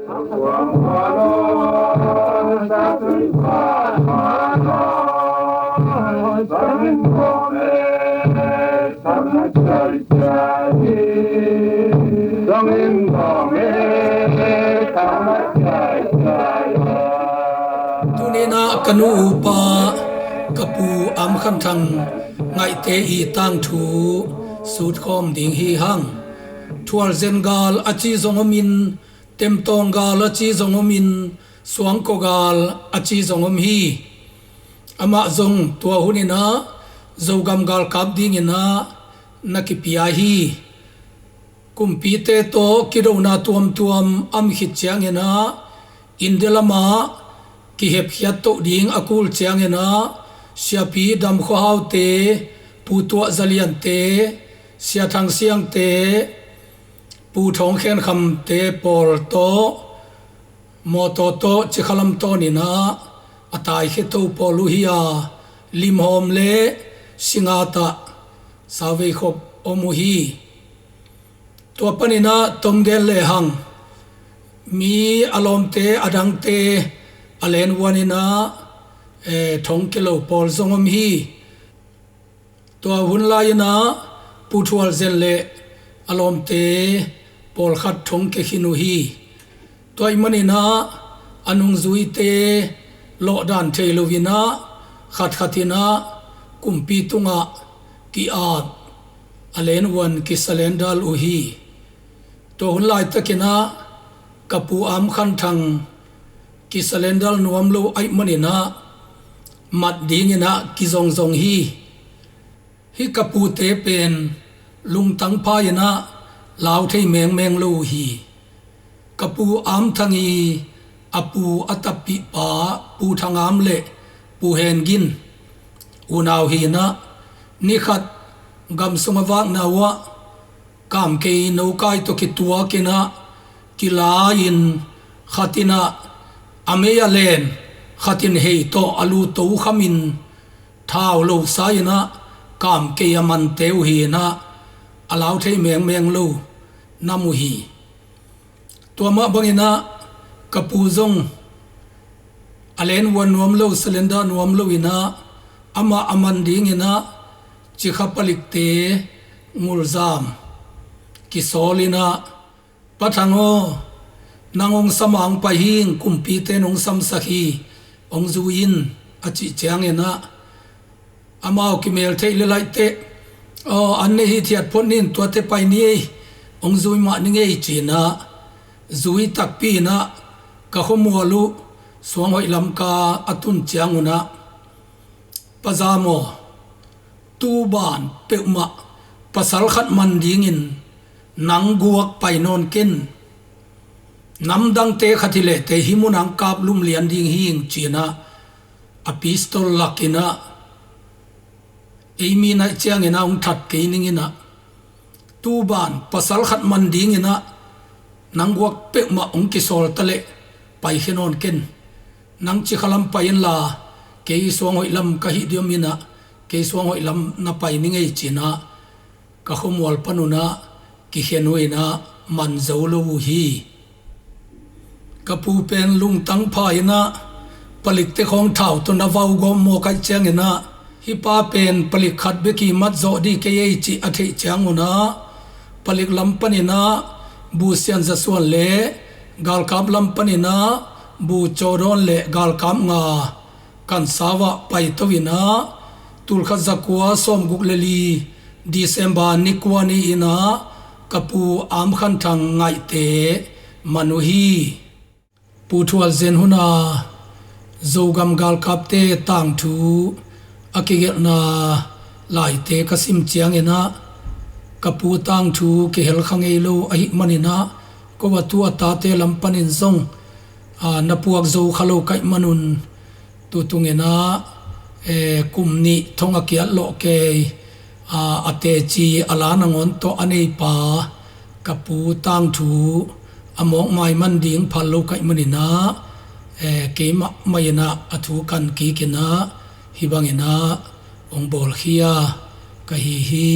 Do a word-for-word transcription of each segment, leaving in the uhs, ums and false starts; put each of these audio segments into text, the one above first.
Tuninah ka nu upa ka Pu Am Khan Thang Ngaihte i tangthu sutkhawm ding hi hang. Thualzen gal a ci zong om in, temtawng gal a ci zong om in, suangkaw gal a ci zong om hi. Amah zong tua huninah Zogam galkap dinginah na kipia hi. Kumpite tawh kidona tuamtuam a om khit cianginah India lamah kihepkhiat toh ding a kul cianginah Siapi Dam Khua Haute, Pu Tuah Za Liante, Sia Thang Siangte, Pu Thawng Khen Khamte pawl tawh mawtaw tawh Cikha lam tawninah a taikhia to pawl uh hi a, Limhawm le Singngat ah sauvei khop om uh hi. Tua paninah tom gen lehang mi a lawmte a dangte a lenvuaninah, eh, thong kia lo pawl zong om hi. Tua hun lai-inah Pu Thualzen le a lawmte pawlkhat thong kia khin uh hi. Tua ahih maninah a nungzuite lawhdan thei loinah khatkhatinah kumpi tungah ki-ap, a lenvuan kisalendal uh hi. Tua hun laitakinah ka Pu Am Khan Thang kisalendal nuam lo ahih maninah mat dinginah kizongzong hi. Hih ka pute pen lungtang pha-inah lau thei mengmeng lo uh hi. Ka Pu Am Thang i a pu a tappihpa Pu Thang Am le Pu Hen Gin unau hinah, nikhat gam sung a vakna uhah kamkei nokai tawh kituakinah kilai-in khatinah a mei a len, khatin hei tawh a lu tokhamin thau losa-inah kamkei a mante uh hinah a lau thei mengmeng lo nam uh hi. Tua mah banginah ka pu zong a lenvuan nuam lo, salenda nuam loinah amah a man dinginah Cikha palikte ngulzam kisawlinah, "Pa Thang aw, nang hong sam a hong pai hing, kumpite in hong samsak hi, hong zui in," a cih cianginah amau kimel theih le laihteh, "Aw, an nei hithiat phot nin, tuate pai ni ei, hong zui mah ning ei," ci-inah zui takpi-inah ka khuamual uh suanghoih lam ka a tun ciangunah, "Pa Zam aw, tuban peuhmah pasal khat man dingin nang guak pai nawn ken. Namdangte khat hi leh tei hih munah hong kap lum lian ding hing," ci-inah a pistol lakinah, "Ei mi naih cianginah hong that kei ninginah, tuban pasal khat man dinginah nang guak peuhmah hong kisawl ta leh paikhia nawn ken. Nang Cikha lam pai inla, kei suanghoih lam ka hih dih om inah, kei suanghoih lam na pai ning ei," ci-inah ka khuamual panunah kikhen uh inah man zo lo uh hi. Ka pu pen lungtang pha-inah palikte khawng thau tawh na vau gawp mawk ahih cianginah, "Hih pa pen palik khat bek hi, mat zawh dih kei ei," cih a theih ciangunah palik lam paninah Bu Sian Za Suan le galkap lam paninah Bu Caw Dawn le galkap nga kan sau ah paito-inah, tulkhat zakua sawmguk le li December ni kua ni-inah ka Pu Am Khan Thang Ngaihte man uh hi. Pu Thual Zen hun a Zogam galkapte tangthu a kigelhna laite ka sim cianginah ka pu tangthu kihel kha ngei lo ahih maninah, ko a tu a tate lam panin zong, aa, na puak zo kha lo ka hih manun, tutunginah, eh, kum nih thong a kiat lawh kei, aa, a teci a la nangawn tawh a neipa ka pu tangthu a mawkmai man ding phal lo ka hih maninah, eh, keimah mah inah a thu kan kikinah hih banginah hong bawlkhia ka hi hi.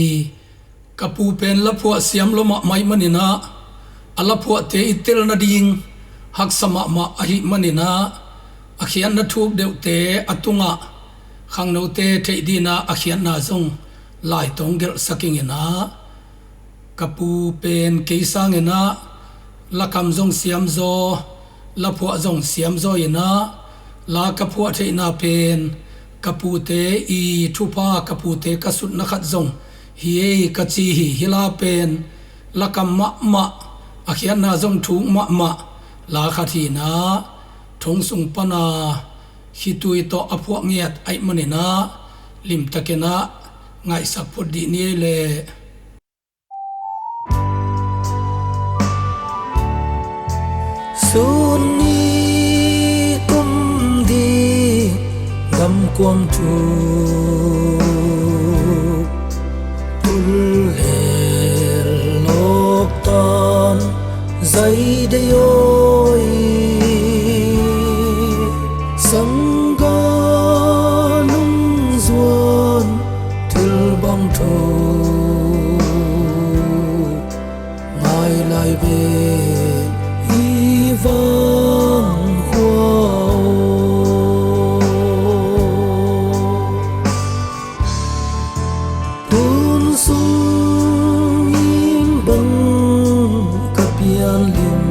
Ka pu pen laphuah siam lua mahmah ahih maninah a laphuahte i tel nading Haksa mahmah ahih maninah a khiatna thuk deuhte a tungah khangnote theih dinah a khiatna zong laitong gelhsak inginah, ka pu pen kei sanginah lakam zong siamzaw, laphuah zong siamzaw inah, la ka phuah theihna pen ka pute i thupha, ka pute ka sutna khat zong hi ei ka ci hi. Hi la pen lakam mahmah, a khiatna zong thuk mahmah la khat hinah, thong sung pana khitui tawh a phuah ngiat ahih maninah limtakinah ngaihsak phot dih ni ei leh. Sun ni kum ding gamkuang thu, tul hel lawktan zaidei awi, sangga nungzuan thil bang tho, ngai lai ve i vang khua aw. Tun sung ing bang ka pian lim,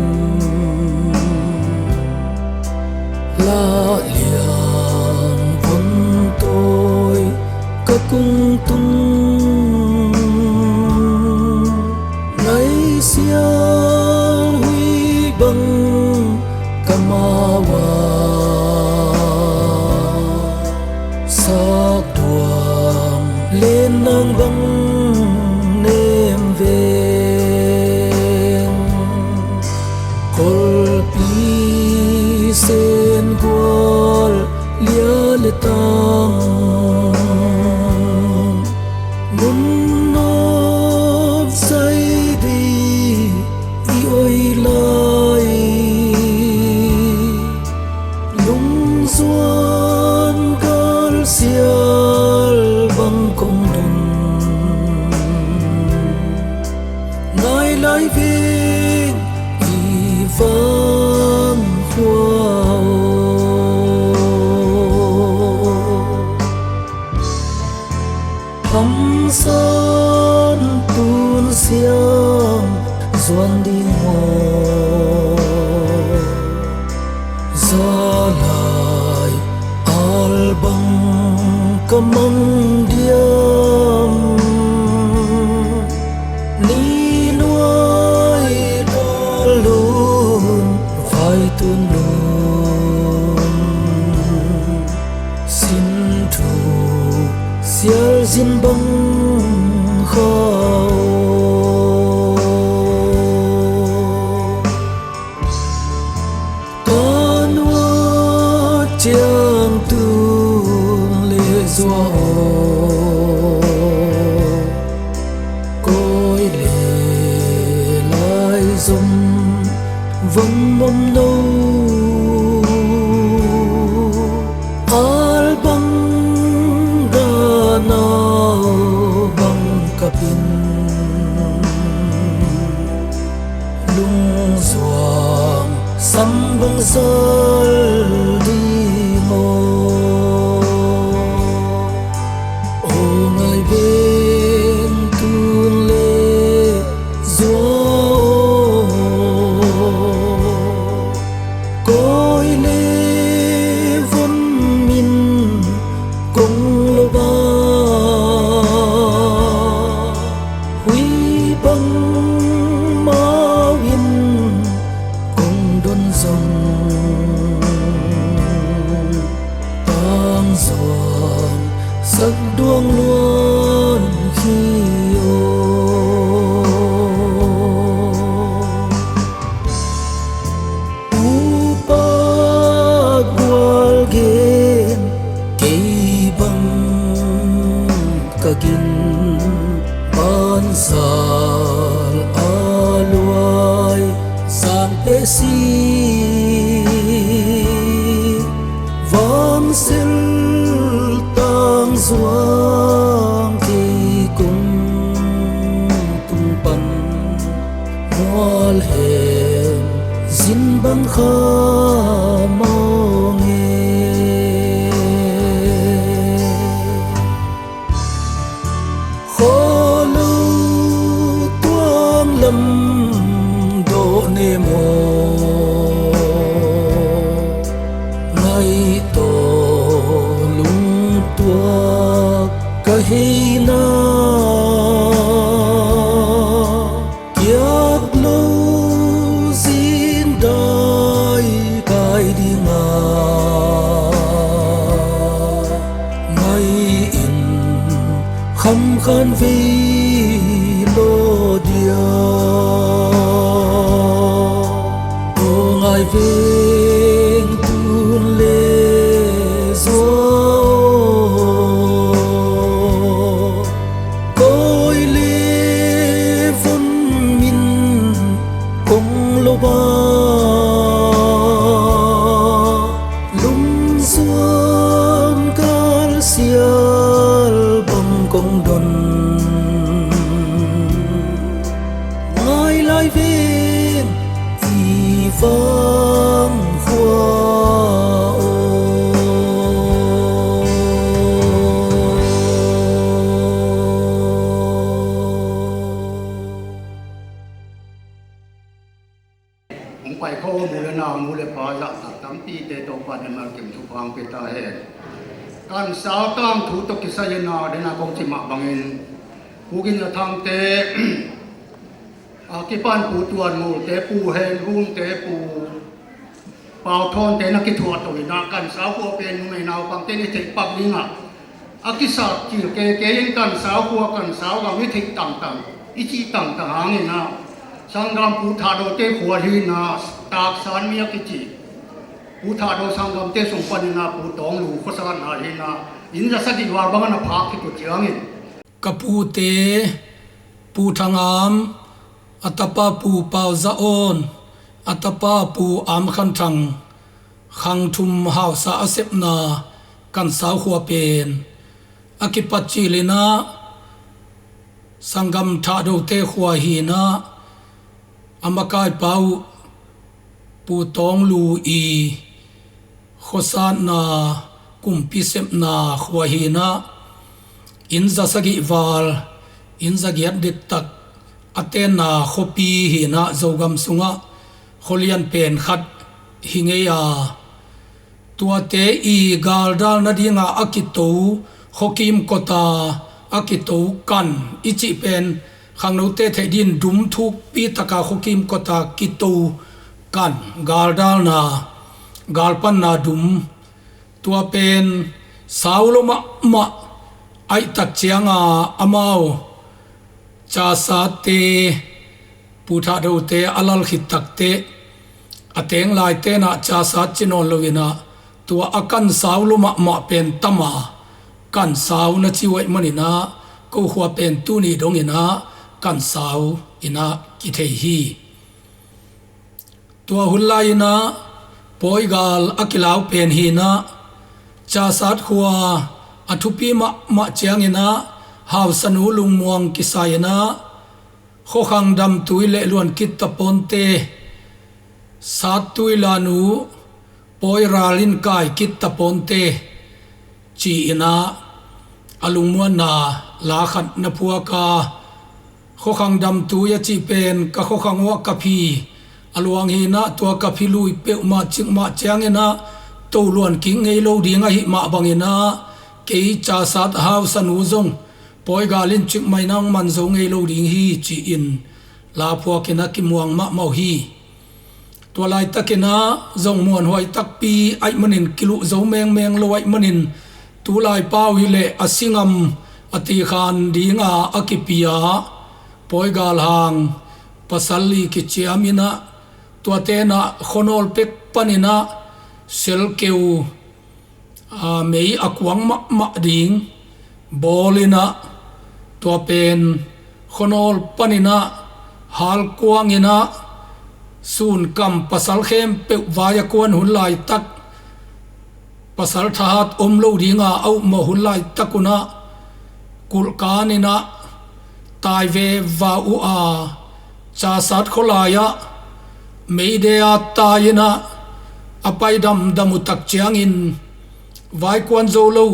la lian von tawi ka kung tung, ngaisial hui bang ka mau a, sakduang len nang bang nem veng. Kolpi sen gual lia le tang, nun nawp zaidei i oi lai, lungzuan galsial bang kong dun, ngai lai veng i vang khua aw. Hamsan tun siang zuan ding maw, za lai al bang ka mang diam, ni nuai dal lun vai tun lun, sin thu sial zin bang kha aw. Ka nuat ciang tun le zua aw, kawi le lai zom von mom no, al bang dan au bang kapin, lungzuang sam bang zal ding aw. Aw ngai veng tun le zua aw, kawi le von min kong lo ba, hui bang mau in kong don zong, tang zuang sak duang luan hi aw. Upa gual gen kei bang ka gin, bansal a luai sang pesi, vangsil tang zuang kei kung tung pan, mual hem zin Kha mawng e. Kholo tuang lam dawh ne maw? Ngaih tawh lungtuak ka hei na. Kiak lo zindai kai dinga, ngai in kham khan vei lo dia. Aw ngai veng tun le zua. Kawi le vun min kong lo ba, lungsuam kal sial bang kong don. Ngai lai veng i vang khua aw. Hong pai kho mu le nau, nu le pa zahtak tampite Topa in a malkim thupha hong pia ta hen. Kan sau tangthu tawh kisai in a, den a kong cih mah bangin Pu Gin Za Thangte a kipan Pu Tuan Ngul te, Pu Hen Vung te, Pu Pau Thawn te na kithuah to in a, kan sau khua pen numei naupangte in i theih pak ding a, a kisap cil keke in kan sau khua, kan sau gam i theih tangtang, i cih tangtang hangin a, sanggam Pu Thah Do te khua hi in a, taksan mi a kici Pu Thah Do sanggam te sung panin a, Pu Tawng Lu khuasatna hi in a, inn za sagih val bang a na phak khit uh ciangin, ka pute, Pu Thang Am, a tapa Pu Pau Za Awn, a tapa Pu Am Khan Thang, khang thum hausa a sepna kan sau khua pen a kipat cil in a, sanggam Thah Do te khua hi in a, a makaipa uh Pu Tawng Lu i khuasatna, kumpi sepna khua hi in a, inn za sagih val, inn za giat dektak a tenna khuapi hi in a, Zogam sungah khualian pen khat hi ngei a, tuate i galdal nadinga a kito, khuakim kota a kito kan i cih pen khangnote theih dingin dum thukpi taka khuakim kota kito kan, galdalna, galpanna dum, tua pen sau lo mahmah. Aihtak cianga amau Chasatte, Pu Thah Do te a lal khit takteh, a teng lai tenah Chasat ci nawn lo in a, tua a kan sau lo mahmah pen tama kan sau na ci uh ahih manin a, ko khua pen tuni dongin a kan sau in a kithei hi. Tua hun lai in a pawigal a kilau pen hi in a, Chasat khua a thupi mahmah ciangin a, hausanu lungmuang kisai in a, khuakhang damtui leh luan kit taponte, sattui lanu pawi ral in kai kit taponte, ci in a, a lungmuanna la khat na phuak a, khuakhang damtui a cih pen ka khuakhang uah ka phi a luang hi in a, tua ka phi lui peuhmah cikmah ciangin a, to luan kik ngei lo ding ahih mah bangin a, kei Chasat hausanu zong pawigal in cikmah in a hong man zo ngei lo ding hi, ci-in la phuak in a kimuang mahmah uh hi. Tua laitakin a zong muanhuai takpi ahih manin, kiluh zo mengmeng lo ahih manin, tulai pau hileh a singam a tikhan dinga a kipia pawigal hang pasal li kiciam in a, tua tenah khuanawl pek panin a selkeu, aa, mei a kuang mahmah ding bawl in a, tua pen khuanawl panin a halkuang in a, sunkam pasal khempeuh vai a kuan hun laitak, pasal thahat om lo dinga a upmawh hun laitak un a, kulhkan in a tai veva uh a, Chasat khualai ah Meidea tai-in ah a pai damdam uh tak ciangin vaikuan zo lo,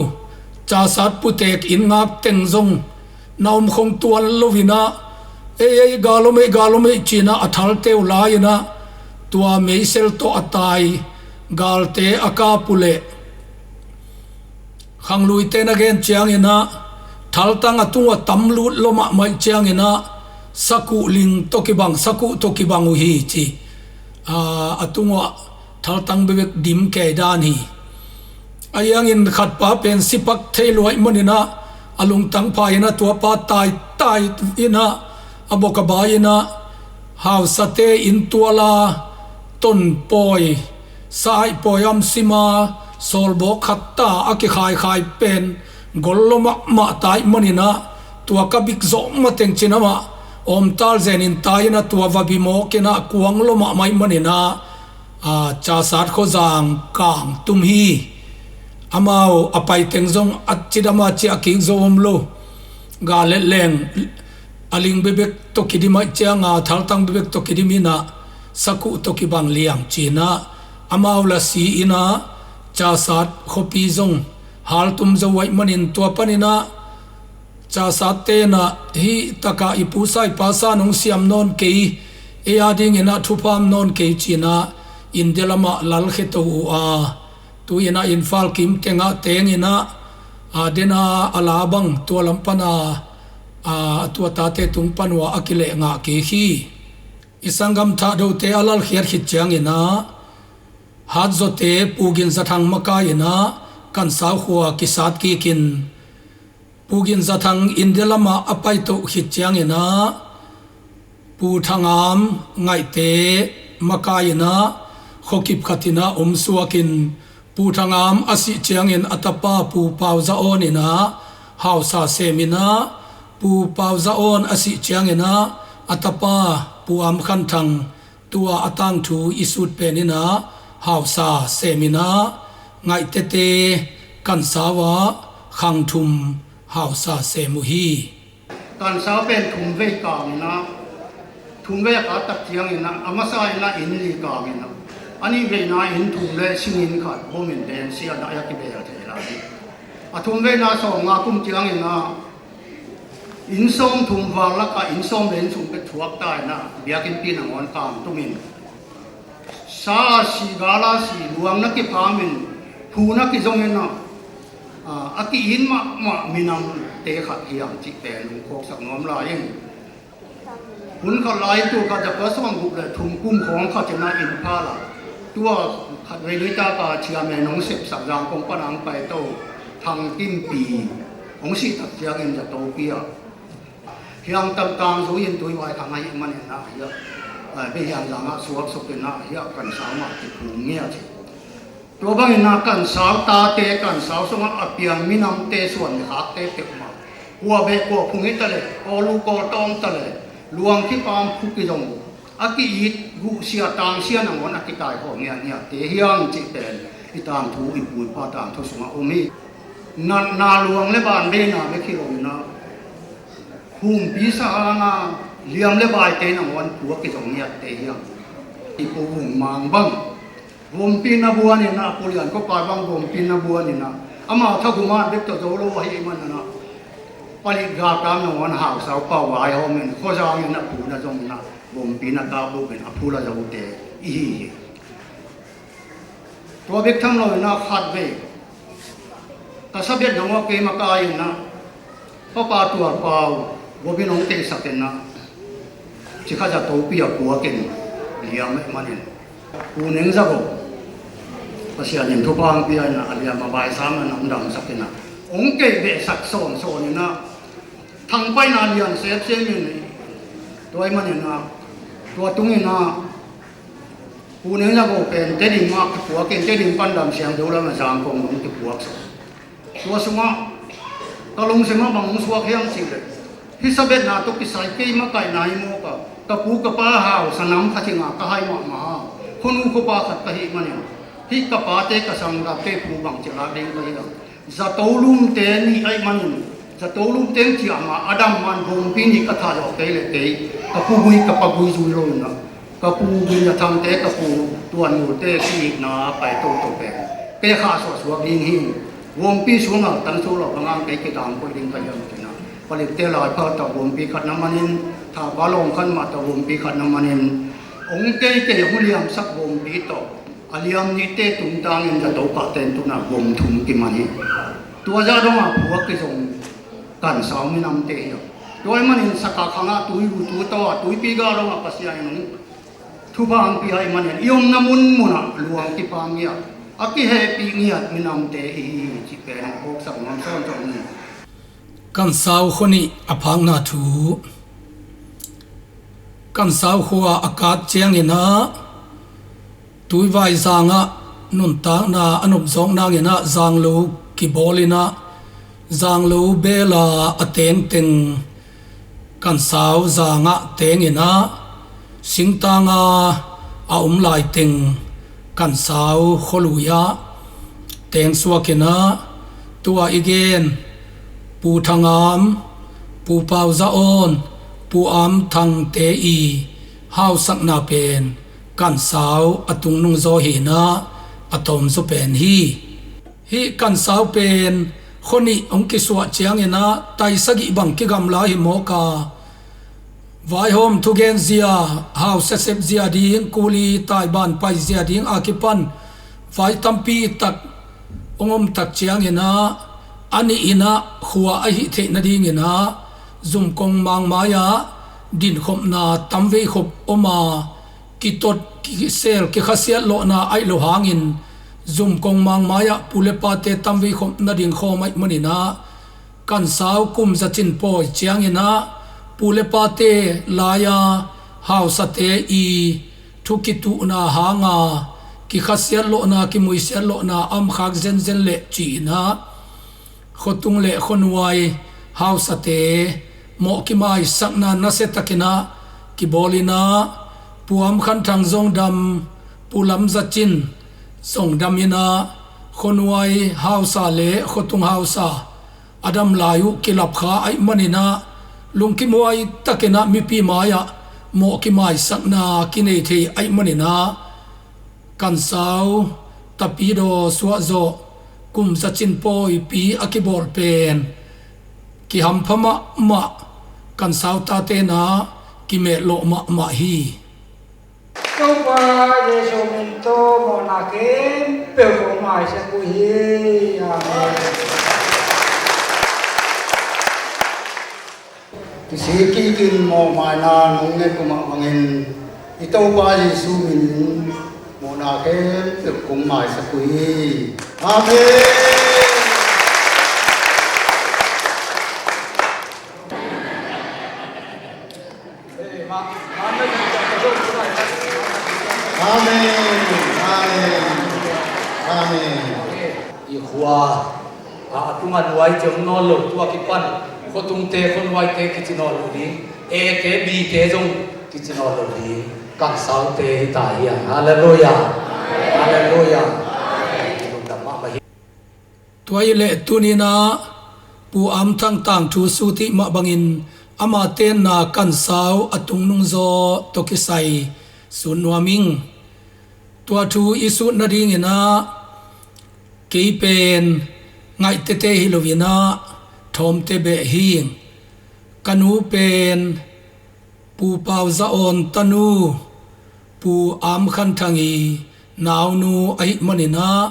casat putek inn ngak teng zong na om khong tuan lo-in ah, "Ei, ei, gal om ei, gal om ei," ci-in ah a thalte uh la-in ah tua meisel tawh a tai galte a kap uh leh, khangluite na gen ciangin ah thaltang a tungah tam lut lua mahmah ciangin ah sakuh ling tawh kibang, sakuh tawh kibang uh hi ci. Aa, a tungah thaltang bekbek dim kei dan hi. Ahi hangin khatpa pen sipak thei lua ahih manin ah a lungtang pha-in ah tuapa taitai-in ah a bawk a bai-in ah hausate inn tual a tonpawi, sa-aih pawi a om sim a, sawlbawk khat ta a kikhaikhai pen gol lua mahmah ta ahih manin ah tua ka bik zawh mateng ci-in amah awmtal zenin tai-in ah tua va bi mawk-in ah kuang lua mahmah ahih manin ah, aa, casat khuazang kang tum hi. Amau a pai teng zong a cidam a ciah kik zo om lo. Gal le leng a ling bekbek tawh kidim ahih ciangin ah thaltang bekbek tawh kidim-in ah sakuh tawh kibang liang ci-in ah amau la si-in ah casat khuapi zong haltum zo ahih manin tua panin ah casat ten ah hih takah i pusa i pasa nong siam nawn kei, ei a dingin ah thupha om nawn kei ci-in ah India lamah lalkhia to uh a, tu-in ah Imphal kim tengah teng-in ah, aa, den a a la bang tua lam pan a, aa, a tua tate tung pan uh ah a kileh ngah kik hi. I sanggam Thahdote a lalkhiat khit ciangin ah Hatzawte Pu Gin Za Thang makai-in ah Kansau khua kisat kikin, Pu Gin Za Thang India lamah a paito khit ciangin ah Pu Thangam Ngaihte makai-in ah khuakip khat-in ah om suakin, Pu Thangam a sih ciangin a tapa Pu Pau Za Awn in ah hausa sem-in ah, Pu Pau Za Awn a sih ciangin ah a tapa Pu Am Khan Thang, tua a tangthu i sut pen-in ah hausa sem-in ah, Ngaihtete Kansau ah khang thum hausa sem uh hi. Kansau pen thum vei kang-in ah, thum vei a kah tak ciangin ah a masa-in ah inn li kang-in ah, a nih veina inn thum le sing inn khat bomin den sia na a kibel thei lai hi. A thum veina sawmnga kum ciangin ah inn sawmthum val lakah inn sawm le inn sung pek thuak ta-in ah biakinnpi nangawn kang tumin, sa a si, gal a si, luang na kiphamin, phu na kizongin ah, a, a ki-it mahmah minamte khat hi hang cih pen hong phawksak nuam lai ing. Hun khat lai-in tul khat za kua sawmguk le thum kum khawng khat-in ah Imphal ah tua khatvei nitak a chairman hong sepsak Zangkong pan a hong paito Thang Kim Pi hong sih tak ciangin Zatopi ah Hiang Tam Tang Zu in Tuivai khang ahih manin ah hiah, eh, Beihiang Zang ah suaksukin ah hiah Kansau mah kiphum ngiat hi. Tua bangin ah Kansau tate, Kansau sungah a piang minamte, suan mikhakte peuhmah, kua beh kua phung hi ta leh, Kawl lu Kawl tawng ta leh, luang kipam phu kizong, a ki-it guhsia tangsia nangawn a kitaikhawm ngiatngiatte hi hang cih pen i tangthu, i pu i pa tangthu sungah om hi. Natna, luang le ban beina bek hi lo-in ah humpi sa hang a liam le baite nangawn phu a kizong ngiatte hi hang. I Pu Vung Mang bang vompi na buan-in ah, Pu Lian Kua Pai bang vompi na buan-in ah, amau thakhum a bek tawh zo lo ahih manin ah, palik galkap nangawn hausa uh pau vaihawmin, khuazangin ah phu na zongin ah, vompi na kap bukin a phu la zote i hi hi. Tua bek tham lo-in ah khatvei ka sabetna ngawh kei makai-in ah, Papa Tual Pau vompi hong keihsak-in ah, Cikha Zatopi ah puakin liam ahih manin, Pu Neng Za Go, Pasian in thupha hong pia-in ah, a liam a baisam a hong damsak-in ah, hong keih behsak sawnsawn-in ah, thangpaihna lian sepsem in, tua ahih manin ah, tua tungin ah, Pu Neng Za Go pen Tedim ah kipuakin, Tedim pan Dam Siang Do lam a Zangkong dong kipuak sa. Tua sungah ka lungsim ah bang hong suak hiam cih leh, hih sabetna tawh kisai kei makaihna hi mawk a, ka pu ka pa hausa nam khat hi nga ka hai mahmah a, khuanu khuapa khat ka hih manin, hih ka pate ka sanggam te phu bangci lak ding ka hi a, zato lumte nih ahih manin, zato lumte hong ciah ma a dam man vompi nih ka thah zawh kei leh kei ka pu gui ka pa gui zui lo-in ah, Ka pu Min Thang te, ka pu Tuan Mul te kihihna pai toto pen kei khah suahsuak ding hi. Vompi sungah tangsu lo bangah kei kidang koih ding ka hiam kina. Palik te lai pha tawh vompi khat na manin, Thapa lawng khat mah tawh vompi khat na manin, ong kei kei ong liamsak vompi tawh a liam nihte tungtangin zato pahte in tuna vom thum kiman hi. Tua zah dongah phuak kizong Kansau minamte hi. Tua ahih manin Sakah khangah tui hu tu tawh a tuipi gal dongah Pasian in ong thupha hong pia ahih manin i omna munmunah luang kipang ngiat, a kihehpih ngiat minamte i hi hi cih pen hong phawksak nuam sawnsawn hi. Kansau khua nih a phakna thu. Kansau khua a kat ciangin ah Tuivai zangah nuntakna a nopzawk nangin ah zanglo kibawl in ah zanglo bela a tengteng Kansau zangah tengin ah singtanga a om laiteng Kansau khualui ah tengsuak in ah tua i gen Pu Thangam, Pu Pau Za Awn, Pu Am Thangte i hausakna pen Kansau a tungnung zaw hi in ah a tawmzaw pen hi. Hih Kansau pen khua nih hong kisuah ciangin ah tai sagih bang kigamla hi mawk a, vaihawm thugen zia, hausa sep zia ding, kuli taiban pai zia ding a kipan vai tampi tak hong om tak ciangin ah a nih in ah khua ahih theih nadingin ah zumkong mangmai ah dinkhopna tamvei khop om a, kitot kisel kikhasiat lawhna aih lo hangin zumkong mangmai ah pu le pate tamvei khop na dingkhawm ahih manin ah Kansau kum zacin pawi ciangin ah pu le pate lai-a hausate i thu kituhna hanga kikhasiat lawhna kimuisiat lawhna a om khak zenzen leh ci-in ah khuatung le khuanuai hausate mawh kimaisakna nasia takin ah kibawl in ah Pu Am Khan Thang zong dam, Pu Lam Za Cin zong dam in ah khuanuai hausa le khuatung hausa a dam lai uh kilap kha ahih manin ah lungkim huai takin ah mipi mai-ah mawh kimaisakna kinei thei ahih manin ah Kansau tapidaw suahzawh kum zacin pawipi a kibawl pen kihampha mahmah, Kansau tate in ah kimehlawh mahmah hi. Topa Jesu min tawh mawhna khempeuh kong maisak uh hi. Amen. Kisik kikin mawhmaina nong nget uh mah bangin i Topa Jesu minin mawhna khempeuh kong maisak uh hi. Amen. Amen. Amen. Amen. I khua a, a tunga nuai ciang nawn lo, tua kipan khuatungte khuanuaite kici nawn lo ding, A te B te zong kici nawn lo ding, Kansaute hi ta hiang. Halleluiah. Halleluiah. Lungdam mahmah hi. Tua hi leh tuni-in ah Pu Am Thang tangthu sut i hih mah bangin ama tenna Kansau a tungnung zaw tawh kisai sut nuam ing. Tua thu i sut nadingin ah kei pen ngaih tete hi lo-in ah thawmte beh hi. Ka nu pen Pu Pau Za Awn tanu Pu Am Khan Thang i naunu ahih manin ah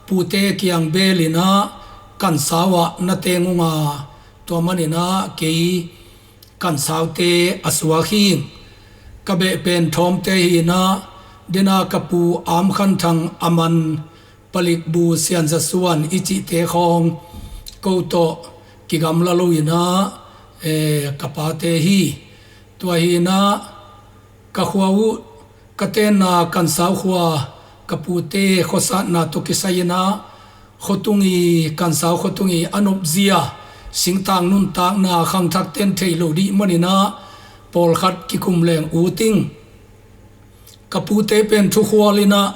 pute kiang bel in ah Kansau ah na teng ung a, tua manin ah kei Kansaute a suak hi. Ka beh pen thawmte hi-in ah, dena ka Pu Am Khan Thang a man Palik Bu Sian Za Suan i cihte khawng ko tawh kigamla lo-in ah, eh, ka pate hi. Tua hi-in ah ka khua uh, ka tenna Kansau khua, ka pute khuasatna tawh kisai-in ah khuatung i, Kansau khuatung i a nopzia singtang nuntakna khangthakte in thei lo dih manin ah pawlkhat kikum leng ut ing. Ka pute pen thukhual in ah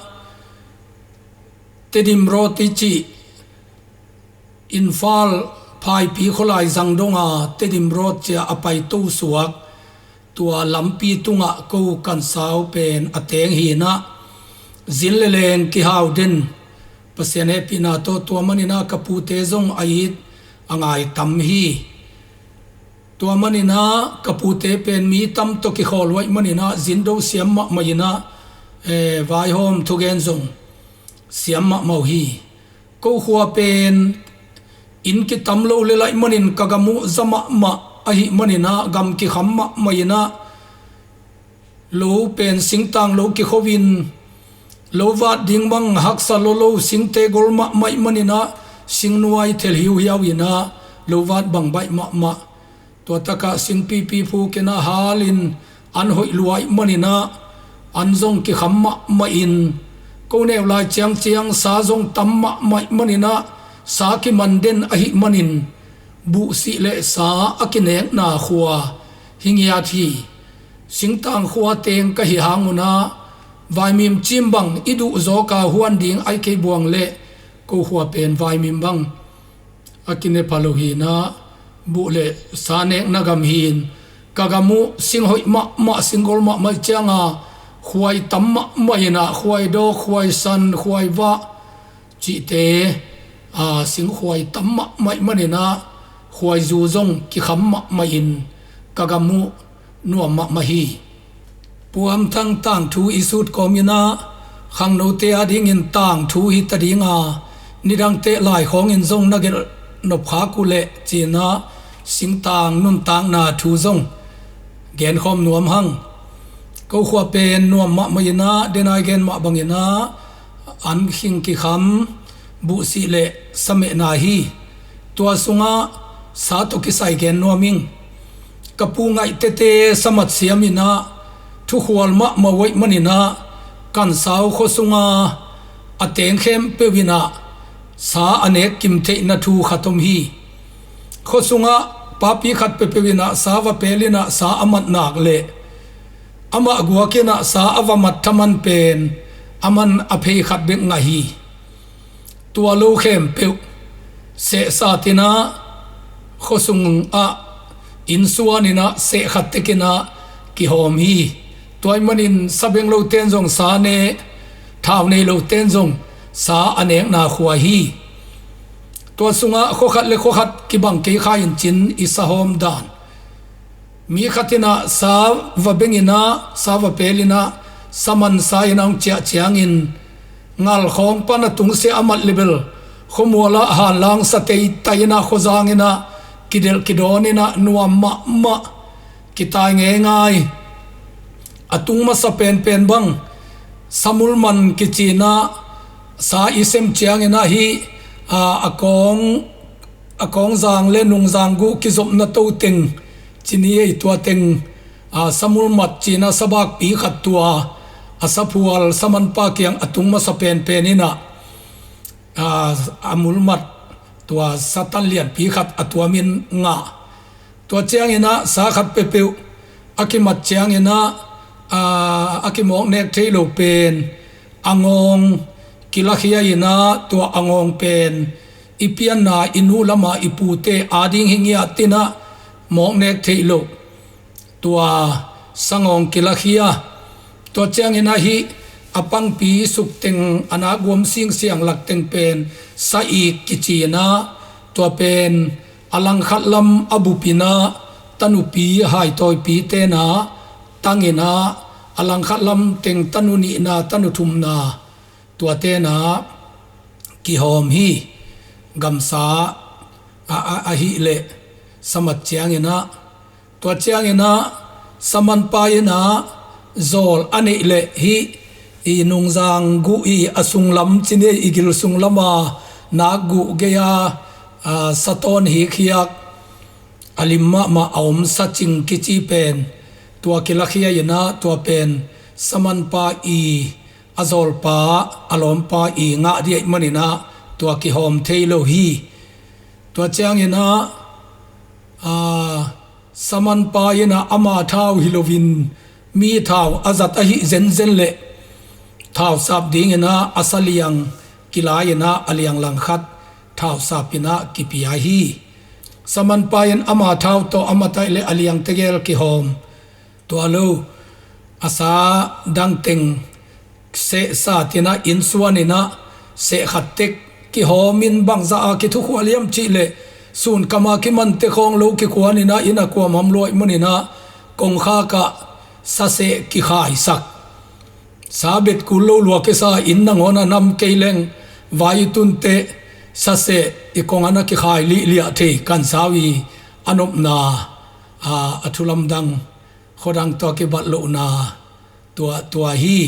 Tedim Road i cih Imphal Phaipi khualai zang donga Tedim Road ci-a a paito suak. tua lampi tungah ko kan sau pen a teng hi inah, zin le leng kihau den, Pasian hehpihna tawh tua man inah ka pute zong a it a ngai tam hi. Tua man inah ka pute pen mi tam tawh kikhawl uh ahih man inah zin do siam mahmah inah, eh, vaihawm thugen zong siam mahmah uh hi. Ko khua pen inn kitam lo le laih manin ka gam uh za mahmah ahih man inah gam kikham mahmah inah, lo pen singtang lo kikho in, lo vat ding bang haksa lolo, singte gol mahmah ahih man inah singnuai thel hiuhiau inah lo vat bang baih mahmah. Tua takah singpipi phuk inah hal in an hoih lua ahih man inah an zong kikham mahmah in, ko neu lai ciangciang sa zong tam mahmah ahih man inah sa kiman den ahih manin buhsih le sa a kinekna khua hi ngiat hi. Singtang khua teng ka hih hang un ah vaimim cim bang i duh zawk a huan ding ahih kei buang leh ko khua pen vaimim bang a kine pha lo hi inah, buh le sa nekna gam hi in, ka gam uh sing hoih mahmah, sing gol mahmah ciang a khuai tam mahmah inah, khuai dawk, khuai san, khuai vah cihte, a, sing khuai tam mahmah ahih man inah khuai zu zong kikham mahmah in ka gam uh nuam mahmah hi. Puamthang tangthu i sut kawm inah khangnote adingin tangthu hi ta ding a, nidangte lai khawngin zong na gelh nop khak uh leh ci inah singtang nuntakna thu zong genkhawm nuam hang. Ko khua pen nuam mahmah inah, denai gen mah bang inah an khing kikham, buhsih le sa mehna hi. Tua sungah sa tawh kisai gen nuam ing. Ka pu ngaih tete sa mat siam inah thukhual mahmah uh ahih man inah kan sau khua sunga a teng khempeuh inah sa a nek kim theihna thu khat om hi. Khua sungah papi khat peuhpeuh inah sa va pel inah sa a mat nak leh amah guak inah sa a va mat thaman pen a man a phei khat bek ngah hi. Tua lo khempeuh sehsat inah khua sungah innsuan inah seh khat tek inah kihawm hi. Tua ahih manin sa beng lote in zong sa ne, thau nei lote in zong sa a nekna khua hi. Tua sungah khua khat le khua khat kibang kei kha in cin i sa hawm dan. Mi khat inah sa va beng inah, sa va pel inah, sa man sa inah hong ciah ciangin ngal khawng pan a tungsiah a mat le bel khuamual ah hanlang sa teitai inah khuazang inah kidelh kidawn inah nuam mahmah, kitai ngeingai. A tung masa penpen bang sa mulman kici inah sa i sem ciang inah hih, a, a kawng, a kawngzang le nungzang guh kizopna to teng ci ni ei, tua teng, a, sa mulmat ci inah sa bakpi khat tua a saphual sa manpa kiang a tung masa penpen inah, a, a mulmat tua sa tan lianpi khat a tuam in ngah. Tua ciang inah sa khat peuhpeuh a kimat ciang inah, a, a kimawk nek thei lo pen a ngawng kilakhia inah, tua a ngawng pen i pianna i nu lam a i pute ading hi ngiat inah mawk nek theih loh tua sa ngawng kilakhia. Tua ciang inah hih a pangpi suk teng, a nak guam singsiang lak teng pen sa ik kici inah, tua pen a langkhat lam a bup inah tanupi haitawipi tenah tang inah, a langkhat lam teng tanu nihna, tanu thumna, tua tenah kihawm hi. Gamsa a, a, ahih leh sa mat ciang inah, tua ciang inah sa manpa inah zawl a neih leh hih i nungzang guh i a sunglam ci ni ei, i gil sunglam a nak guh gei a, a, sa tawn hikkhiak a lim mahmah a om sa cing kici pen tua kilakhia inah, tua pen sa manpa i a zawlpa, a lawmpa i ngah ding ahih man inah tua kihawm thei lo hi. Tua ciang inah, a, sa manpa inah ama thau hi loin mi thau a zat ahih zenzen leh thausap ding inah a sa liang kilai inah a liang langkhat thausap inah kipia hi. Sa manpa in ama thau tawh a mat ahih leh a liang tegel kihawm. Tua lo a sa dangteng sehsa tinah innsuan inah seh khat tek kihawmin bangzah a kithukhual hiam cihleh sunkama kimante khawng lo kikuan inah inn a kuamam luaih maninah kongkhakah saseh kikhaisak. Sa bet kul lo lua kisa inn nangawn a nam kei leng vai i tunteh saseh i kong ana kikhai lihliah thei kan sau i a nopna a, a thulamdang khuadang tua kibat lohna tua, tua hi.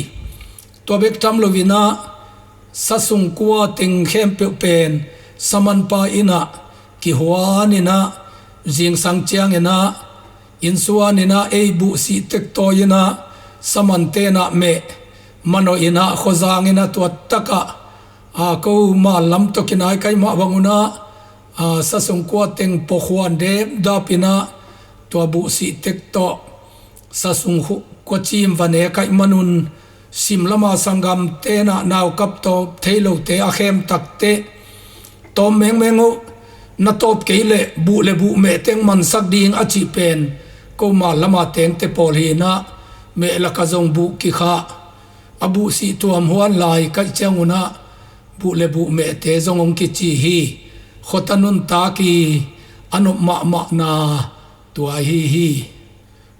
Tua bek tham loinah sa sungkua teng khempeuh pen samanpa inah kihuan inah zingsang cianginah innsuan inah ei buhsih tektawi inah saman tenah meh manawh inah khuazang inah tua takah a, ko mal lam tawh kinai kaih mah bangunah a, sa sungkua teng pawkhuan depdap inah tua buhsih tek tawh sa sungkua cim va ne kaih manun sim lama sanggam tenah naukap tawp thei lote a khem takteh tawm mengmeng uh na tawp kei leh buh le buh meh teng mansak ding a cih pen ko mal lama tengte pawl hinah meh laka zong buh kikhah a buhsih tuam huan lai kaih ciangunah buh le buh mehte zong hong kici hi. Khuata nuntak i a nop mahmahna tua ahi hi.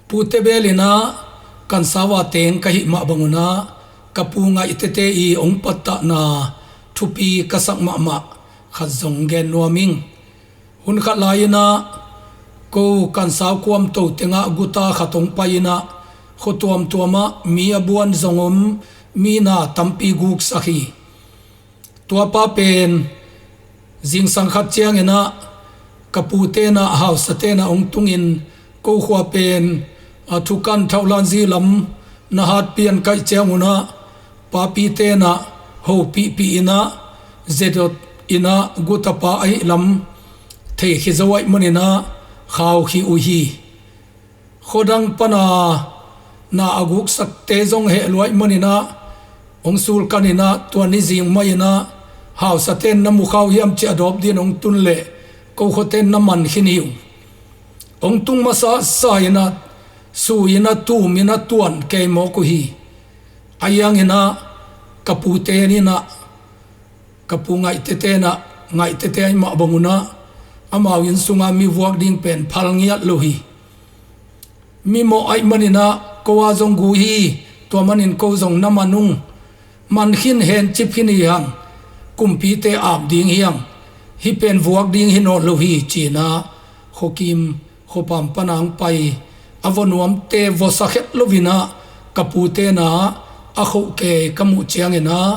Pute bel inah kan sau a teng ka hih mah bangunah ka pu ngaihtete i hong pattahna thupi ka sak mahmah khat zong gen nuam ing. Hun khat lai inah ko kan sau kuamto tengah guta khat hong pai inah khua tuamtuamah mi a buan zong om, mi na tampi guksak hi. Tuapa pen zingsang khat cianginah ka pu tenah hausa tenah hong tungin ko khua pen a thukan thauhlan zi lam na hat pian kaih ciangunah papi tenah hopihpih inah zedot inah gutapa ahih lam thei khi zo aih maninah khau khi uh hi. Khuadang pana na a guksakte zong heh luaih maninah hong sulkan inah tua ni zing mah inah hausa ten na mukhau hiam ci a dawp din hong tun leh ko khuaten na man khin hi uh. Hong tung masa sa inah su inah tum inah tuan kei mawk uh hi. A hiang inah ka pute inah ka pu ngaihtete inah ngaihtete aih mah bangunah amau inn sunga mi vuak ding pen phal ngiat lo hi. Mi mawh aih maninah ko a zong gu hi. Tua manin ko zong na man ung. Man khin hencip khin hi hang. Kumpite ap ding hi hang. Hih pen vuak ding hi nawn lo hi cinah khuakim khuapam pana hong pai a vua nuamte vua sakhet loinah ka pu tenah a khoh kei ka muh cianginah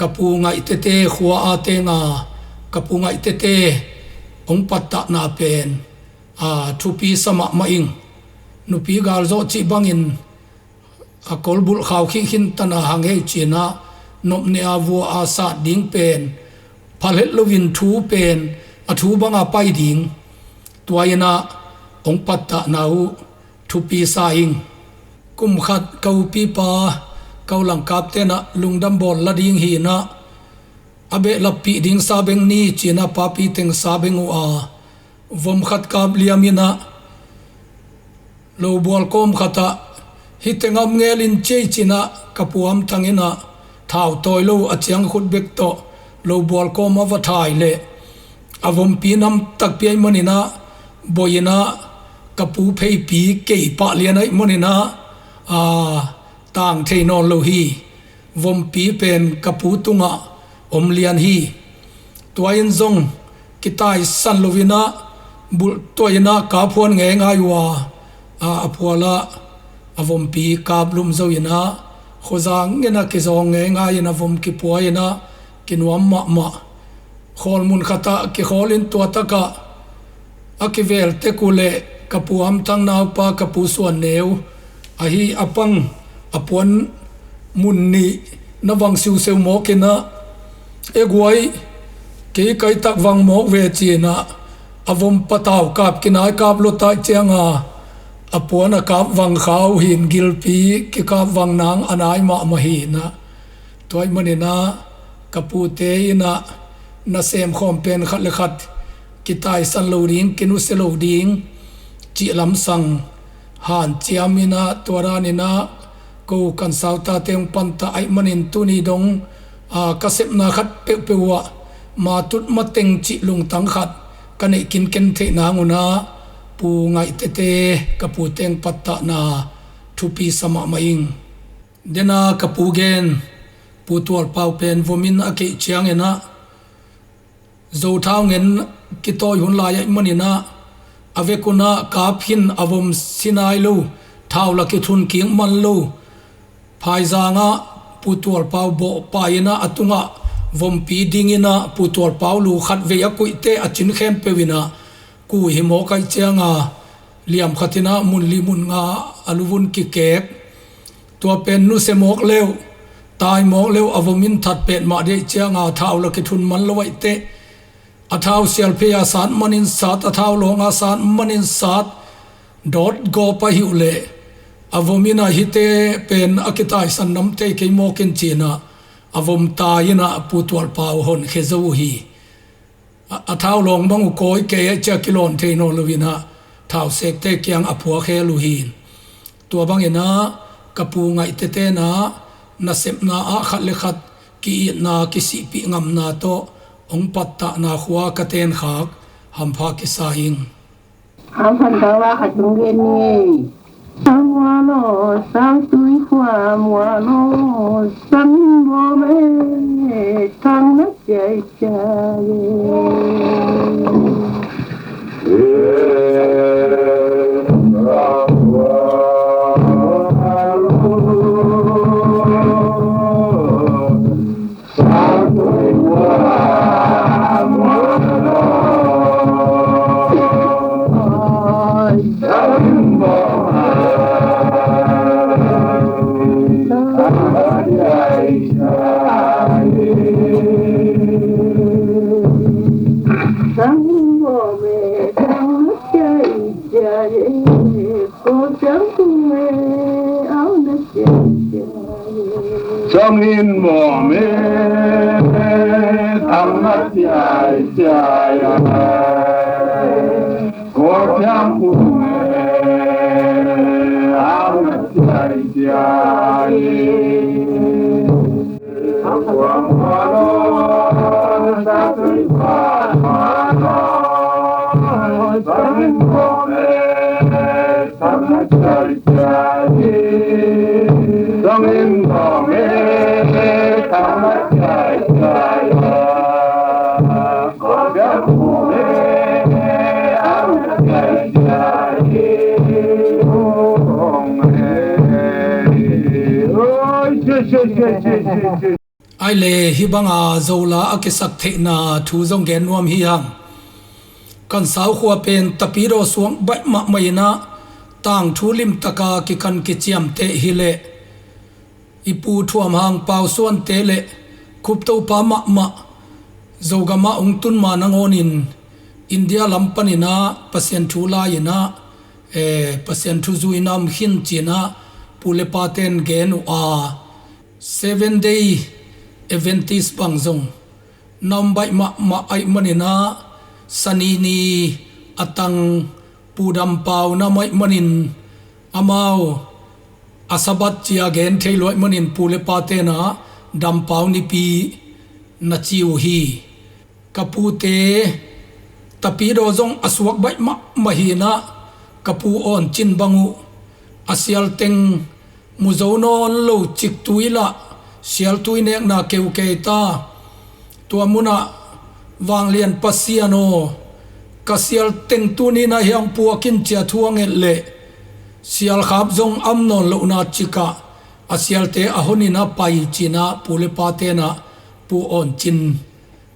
ka pu ngaihtete khua a tenga ka pu ngaihtete hong pattahna pen a thupi sa mahmah ing. Nupi galzawh cih bangin a kolbulh khau khih khin tana hang hei cinah nopneh a vua a sat ding pen phalhet loin thu pen a thu banga pai ding tua inah hong pattahna uh thupi sa ing. Kum khat ka upipa ka u langkap tenah lungdam bawl la ding hinah a behlappih ding sa beng ni cinah papi teng sa beng uh a vom khat kap liam inah lo bual kawm khatah hih tengah om ngelin ciei cinah ka puam tang inah thau tawi lo a ciang khut bek tawh lo bual kawm a va thai leh a vompi nam takpi aih maninah boi inah ka pu pheipi kei pah lian aih maninah a tang thei nawn lo hi. Vompi pen ka pu tungah om lian hi. Tua in zong kitaisan loinah bulh tuah inah kap huan ngeingai uh a, a phualah a vompi kap lum zo inah khuazang inah kizawng ngeingai in a vom kipua inah kinuam mahmah. Khawl mun khatah kikhawl in tua takah a kivel tek uh leh ka pu Hamthang naupa ka pu Suan Neu ahi a pang a puan mun nih na vang siuseu mawk inah e guai kei kai tak vang mawk ve cinah a vom patau kap kinai kap lua taih cianga a puan a kap vang kha uh hin gilpi kikap vang nang a nai mahmah hinah tua aih maninah ka pute inah nasem khawm pen khat le khat kitaisan lo ding kinusia lo ding cih lamsang hanciam inah, tua dan inah ko kan sautate hong pantah ahih manin tuni dong, a, ka sepna khat peuhpeuh uh ah matut mateng cih lungtang khat ka neih kinken theih nang unah Pu Ngaih Tete, ka pute hong pattahna thupi sa mahmah ing. Dena ka pu gen, Pu Tual Pau pen vom in a keih ciang inah, Zo thau ngen kitawi hun lai ahih maninah, a vek unah kap khin, a vom si nai lo, thau la kithun kik man lo. Phaizang ah Pu Tual Pau bawh pai inah, a tungah vompi ding inah Pu Tual Pau lu khat vei a kuihte a cin khempeuh inah, kui hi mawk ahih cianga liam khat inah mun li mun nga a luvun kikek. Tua pen nusia mawk leuh, tai mawk leuh, a vom in that pet mah dih cianga thau la kithun man lo ahih teh, a thau sialphei a sat manin sat, a thau lawng a sat manin sat, dawt gawp ahih uh leh a vom in a hihte pen a kitaisan nam thei kei mawk in ci inah, a vom tai inah Pu Tual Pau honkhia zo uh hi. A, a thau lawng bang uh kawi kei ahih ciang kilawn thei nawn lo inah, thau sekte kiang a phuakhel uh hi. Tua bang inah ka Pu Ngaih Tete inah nasepna ah khat le khat ki-itna, kisihpih ngamna tawh hong pattahna khua ka tenkhak hampha kisa ing. Hampha tawh a khat hong gen ni. Sang Mualo, Sang Tui Khua Mualo, Sang Bawm e, Sang Na Ciai Ciai e. Sangin mawm e, Sang Na Ciai Ciai e. Kawl Siangkung e, Sang Na Ciai Ciai e. Ai le, hih banga Zola a kisak theihna thu zong gen nuam hi hang. Kan saukhua pen Tapidaw suak baih mahmah inah, tangthu limtaka kikan kiciamteh hileh, i Pu Thuam Hang Pau Suante le Khuptopa mahmah Zogamah hong tun ma nangawnin India lam paninah Pasian thu lai inah, eh, Pasian thu zuina om khin cinah Pu le Paten gen uh a, Seven Day Adventist bang zong na om baih mahmah ahih maninah, Sani ni a tang Pu Dampau na om ahih manin, amau a Sabbath cia gen thei lo ahih manin Pu le Paten ah Dampau nipi na ci uh hi. Ka pute Tapidaw zong a suak baih mahmah hinah, ka pu Awn Cin bang uh a sialteng mu zo nawn lo, ciktui lah sialtui nekna keukei ta. Tua munah, Vanglian Pasian aw, ka sialteng tuninah hiang puak in cia thu a nget leh, sialkhap zong a om nawn lohna cikah a sialte a honin a pai cinah Pu le Paten ah Pu Awn Cin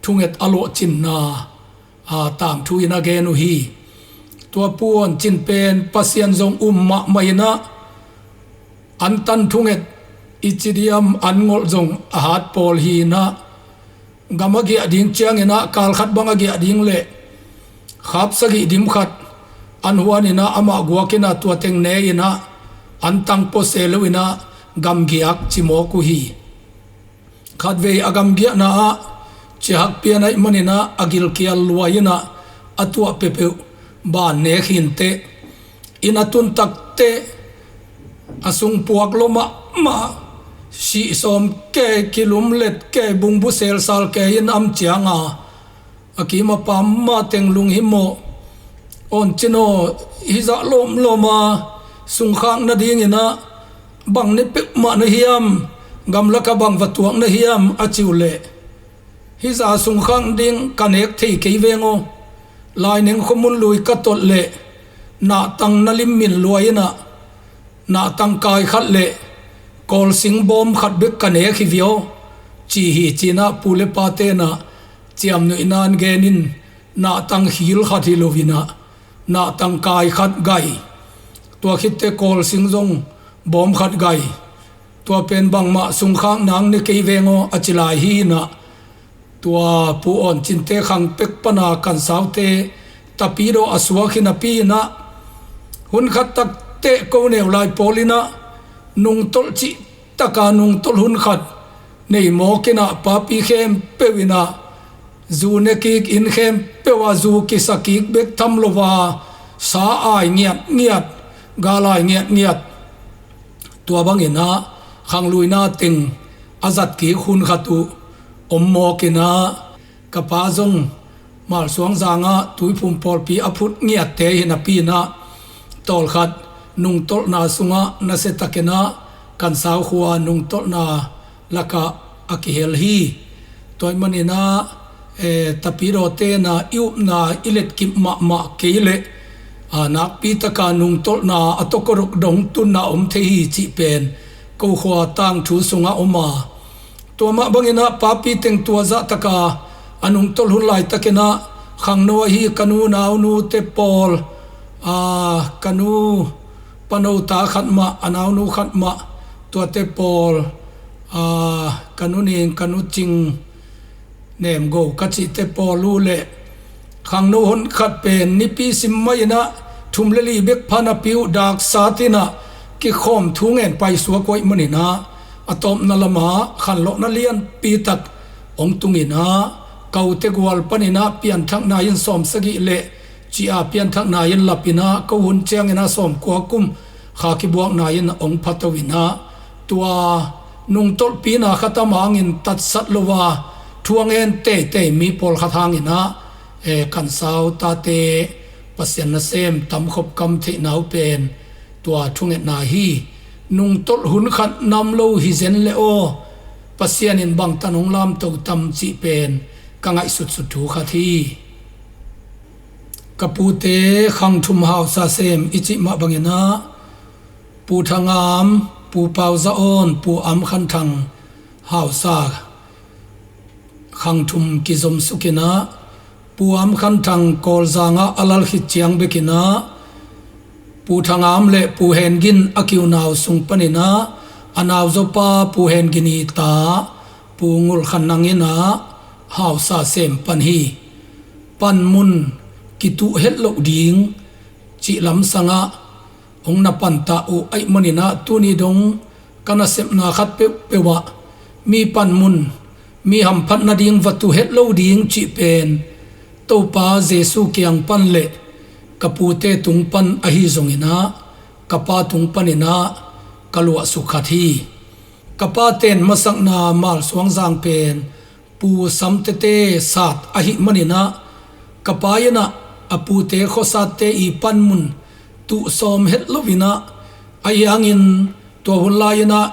thunget a lawhcinna, a, tangthu in a gen uh hi. Tua Pu Awn Cin pen Pasian zong um mahmah inah, an tan thunget i ci diam, an ngolh zong a hat pawl hinah, gam a giah ding cianginah kal khat bang a giah ding le khap sagih dim khat an huan inah, amah guak inah tua teng ne inah, an tang pua se lo inah gam giak ci mawk uh hi. Khatvei a gamgiahna ah ciahak pian ahih maninah a gilkial luai inah a tuah peuhpeuh ban nek hinteh. Inn a tuntak teh a sungpuak lo mahmah, sih sawm kei, kilumlet kei, bungbu selsal kei in am cianga a kim a pam mah teng lunghimawh, awn cin aw, hizah lawmlawma sungkhak nadinginah bang ne peuhmah na hiam, gamlaka bang va tuak na hiam a ci uh leh, hizah sungkhak ding ka nek thei kei veng aw. Laineng khuamun lui ka tolh leh nahtang na limmin luai inah nahtang kai khat le kawlsing bawm khat bek ka nek hi viau, ci hi cinah pu le pa tenah ciamnuihna in genin nahtang khil khat hi loinah nahtang kai khat gai, tua khitte kawlsing zong bawm khat gai, tua pen bangmah sungkhak nang ne kei veng aw a ci lai hi inah, tua pu awn cinte khang pek pana kansaute tapidaw a suak hi napi inah, hun khat takteh ko neu lai pawl inah nungtolh cih taka nungtolh hun khat nei mawk inah papi khempeuh inah zu ne kik in khempeuh ah zu kisa kik bek tham lo a, sa ai ngiatngiat, gal ai ngiatngiat, tua bangin ah khangluina teng a zat kik hun khat uh om mawk inah, ka pa zong Malsuang zangah Tuiphum pawlpi a phut ngiatte hi napi inah, tawlkhat nungtolhna sungah nasiatakin ah Kansau khua nungtolhna lakah a kihel hi. Tua ahih manin ah, eh, tapidaw tenah i upna i letkip mahmah kei leh, ah, nakpi taka nungtolhna a tawkodok dong tunna om thei hi cih pen ko khua tangthu sungah om a. Tua mah bangin ah papi teng tua zahtaka a nungtolh hun laitakin ah khangno ahi ka nu naunute pawl, ah, ka nu pano ta khat mah, a naunu khat mah, tuate pawl, ah, ka nu Ning, ka nu Cing, Nemgo ka cihte pawl uh leh khangno hun khat pen nipi sim mah inah thum le li bek pha napi uh daksat inah kikhawm thu ngen paisuak uh ahih manin ah, a tawpna lamah khanlawhna lianpi tak hong tung inah, ka ute gual panin ah pianthakna in sawmsagih leh ci-a pianthakna in lap inah, ko hun ciangin ah sawmkua kum kha kibuakna in hong phato inah, tua nungtolhpina khat a mangin tatsat lo a thu a ngen teitei mi pawlkhat hangin ah, eh, Kansau tate Pasian nasem tamkhop kam theihna uh pen tua thungetna hi. Nungtolh hun khat nam lo hi zen le aw, Pasian in bangtan hong lamto tam cih pen ka ngaihsutsut thu khat hi. Ka pute khang thum hausa sem i cih mah bangin ah, Pu Thangam, Pu Pau Za Awn, Pu Am Khan Thang hausa khang thum kizomsuk inah, Pu Am Khan Thang Kawlzang ah a lal khit ciang bek inah, Pu Thangam le Pu Hen Gin a kiunau sung panin ah, a nauzopa Pu Hen Gin i ta Pu Ngul Khan Nang inah hausa sem pan hi. Panmun kituh het loh ding cih lamsangah hong na pantah uh ahih manin ah, tuni dong ka nasepna khat peuhpeuh ah mi panmun, mi hamphat nading va tuh het lo ding cih pen Topa Jesu kiang pan le ka pute tung pan ahi zongin ah, ka pa tung panin ah ka luahsuk khat hi. Ka pa ten masakna Malsuang zang pen Pu Sam Tete sat ahih manin ah, ka pa inah a pute khuasatte i panmun tuh sawm het lo inah, ahi hangin tua hun lai inah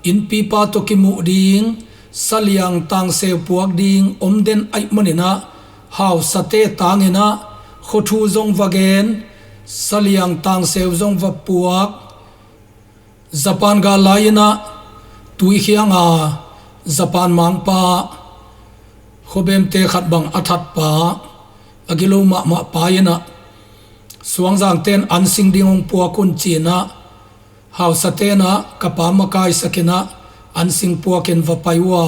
innpipa tawh kimuh ding, saliang tangseu puak ding om den ahih manin ah, hausate tangin ah khua thu zong va gen, saliang tangseu zong va puak. Japan gal lai inah Tuikhiang a Japan mangpa, khuabemte khat bang a thatpa, a gilo mahmah pa inah, Suangzangte in an sing ding hong puak un ci inah, hausate in ah ka pa makaisak in ah an sing puakin va pai uh a,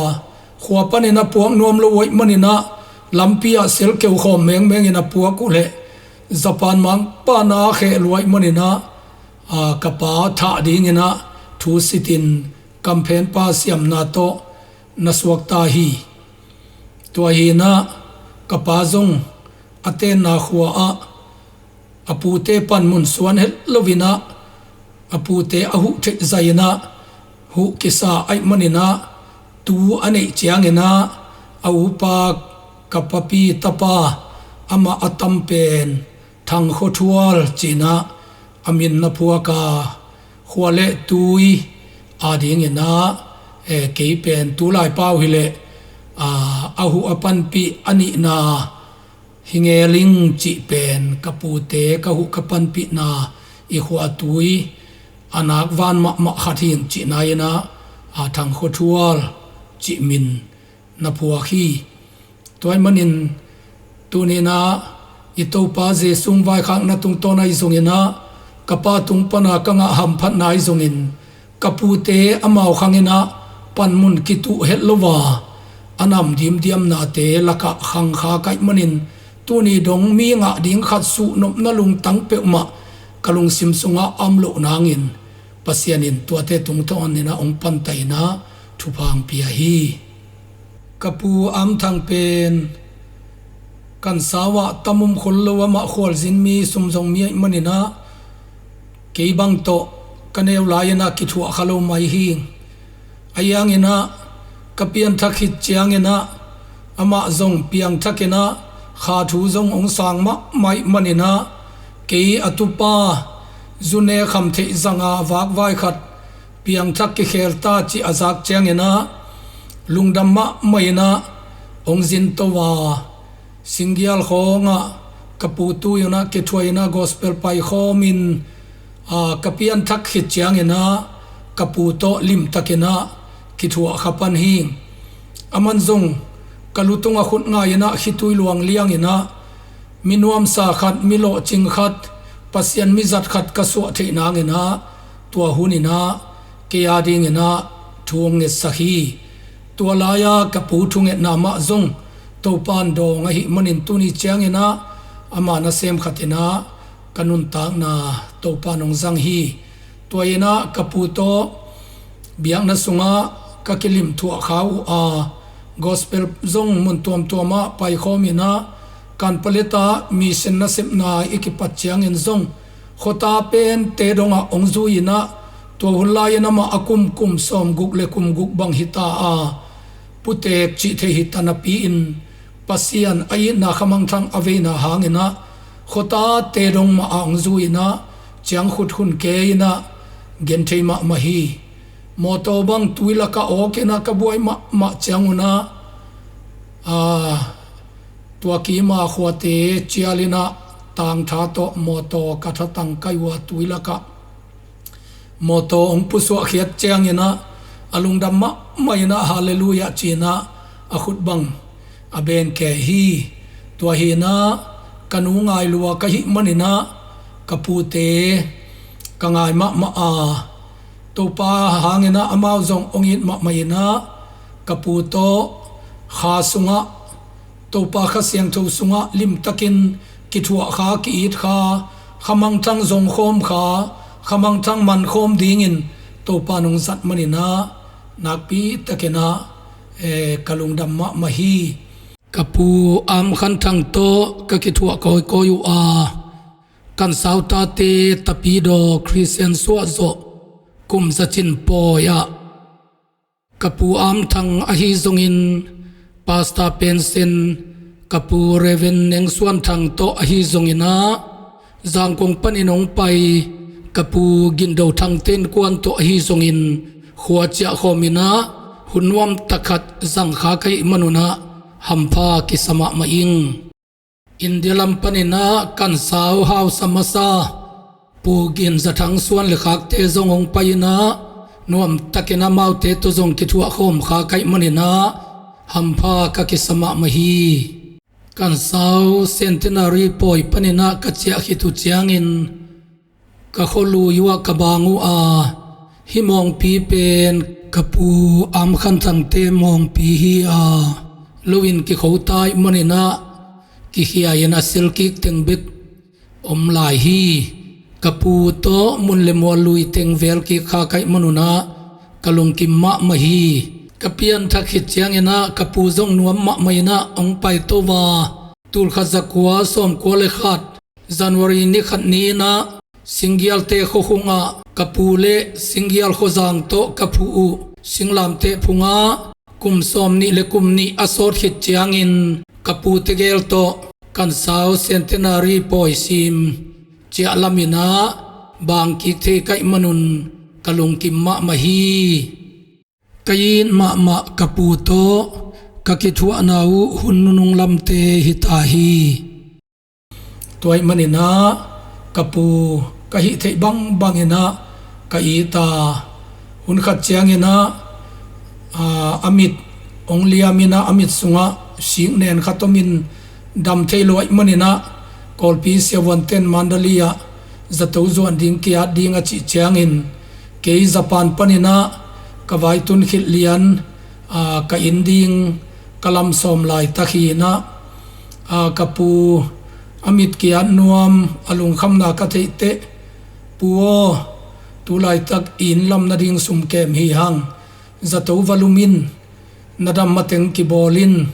khua panin a puak nuam lo uh ahih manin ah lampi ah sel keu khawm mengmengin a puak uh leh Japan mangpa na kheh lua ahih manin ah, aa, ka pa thah dingin ah thu sitin kamphenpa siamna tawh na suakta hi. Tua hi in ah ka pa zong a tenna khua ah a pute panmun suan het loin ah A pute a huh theih zah in ah huh kisa ahih manin ah tu a neih ciangin ah a upa ka papi tapa amah a tam pen Thang Khua Thual ci-in ah a min na phuak a, khua le tui adingin ah, eh, kei pen tulai pau hileh, ah, a huh a panpih a nihna hi ngel ing cih pen ka pute ka huh ka panpihna i khua tui a nak van mahmah khat hi ing cihna in ah, a, Thang Khua Thual cih min na phuak hi. Tua ahih manin tuni-in ah i Topa Jesu hong vaikhakna tungtawn ahi zongin ah ka pa tung pan a ka ngah hamphatna ahi zongin ka pute amau khang in ah panmun kituh het lo a, a nam dimdiamnate lakah khangkha ka hih manin tuni dong mi ngah ding khat suhnopna lungtang peuhmah ka lungsim sungah a om loh nangin Pasian in tuate tungtawn in ah hong pantai in ah thupha hong pia hi. Ka pu Am Thang pen Kansau ah tam um khol lo, amah khualzin mi, sumzong mi ahih manin ah kei bang tawh ka neu lai-in ah kithuah kha lo mai hi. Ahi hangin ah ka pianthak khit ciangin ah amah zong piangthak in ah kha thu zong hong sang mahmah ahih manin ah kei a tupa zu ne kham theih zanga vakvai khat piangthak kikhel ta cih a zak ciangin ah lungdam mahmah in ah hong zin to a, Singgial khawngah ka pu tui un ah kithuah in ah gospel paikhawm in, a, ka pianthak khit ciangin ah ka pu tawh limtakin ah kithuah kha pan hi. Aman zong ka lutung a khut ngai in ah khitui luang liang in ah mi nuamsa khat, mi lawhcing khat, Pasian mizat khat ka suah theih nangin ah tua hun in ah kei adingin ah thu hong ngetsak hi. Tua lai-a ka pu thungetna mah zong Topa in dawng ahih manin tuni ciangin ah ama nasem khat in ah ka nuntakna Topa in hong zang hi. Tua in ah ka pu tawh biakna sungah ka kilim thuah kha uh a, gospel zong mun tuamtuam ah paikhawm in ah Kanpalet ah mission nasepna i kipat ciangin zong khuata pente dongah hong zui in ah tua hun lai-in amah a kum, kum sawmguk le kum guk bang hi ta a, putek cih thei hi ta napi-in Pasian a itna khamangthang a veina hangin ah khuatate dong mah ah hong zui in ah ciangkhut hun kei in ah genthei mahmah hi. Mawtaw bang tui lakah awk in ah ka buai mahmah ciangun ah, aa, tua kima khuate cial in ah tangtha tawh mawtaw ka thatang kai uh a, tui lakah mawtaw hong pusuah khiat ciangin ah a lungdam mahmah in ah Halleluiah ci-in ah a khut bang a ben kei hi. Tua hi in ah ka nu ngai lua ka hih manin ah ka pute ka ngai mahmah a, Topa hangin ah amau zong hong it mahmah in ah ka pu tawh kha sungah, Topa Kha Siangtho sungah limtakin kithuah kha, ki-it kha, khamangthang zongkhawm kha, khamangthang mankhawm dingin Topa in hong zat manin ah nakpi takin ah, eh, ka lungdam mahmah hi. Ka pu Am Khan Thang tawh ka kithuah kawikawi uh a, Kansau tate Tapidaw Khristian suahzawh kum zacin pawi ah ka pu Am Thang ahi zongin, Pastor Pensen ka pu Reverend Neng Suan Thang tawh ahi zongin ah, Zangkong panin hong pai ka pu Gindo Thang te innkuan tawh ahi zongin, khua ciahkhawm in ah hun nuamtak khat zangkha ka hih manun ah hampha kisa mahmah ing. India lam panin ah Kansau hausa masa Pu Gin Za Thang Suan le khakte zong hong pai in ah nuamtakin amaute tawh zong kithuah khawm kha ka hih manin ah hampha ka kisa mahmah hi. Kansau Centenary pawi panin ah ka ciah khit uh ciangin ka khualui uh ah ka bang uh a, hih mawngpi pen ka pu Am Khan Thang te mawngpi hi a, lo-in kikho ta ahih manin ah kikhia in a sil kik teng bek om lai hi. Ka pu tawh mun le mual lui teng vel kik kha ka hih manun ah ka lungkim mahmah hi. Ka pianthak khit ciangin ah ka pu zong nuam mahmah in ah hong pai to a, tulkhat zakua sawmkua le khat January ni khat ni-in ah Singgialte khuakhungah ka pu le Singgial khuazang tawh ka phu uh singlamteh phungah kum sawm nih le kum nih a sawt khit ciangin ka pu tegel tawh Kansau Centenary pawisim ciah laminah bangkik thei kaih manun ka lungkim mahmah hi. Ka it mahmah ka pu tawh ka kithuahna uh hun nunung lamte hita hi. Tua ih maninah ka pu ka hih theih bangbanginah ka it a, hun khat cianginah aa, a mit hong liaminah a mit sungah sik nen khat omin dam thei lo ih maninah Kawlpi siavuanten Mandalay ah zato zuan ding kiat ding a cih ciangin kei Japan paninah ka vaitun khilh lian aa, ka inn ding ka lam sawm laitak hinah aa, ka pu a mit kiat nuam a lungkhamna ka theihteh, "Pu aw, tu laitak i inn lam nading sum kem hi hang, zato va lum in, na dam mateng kibawl in,"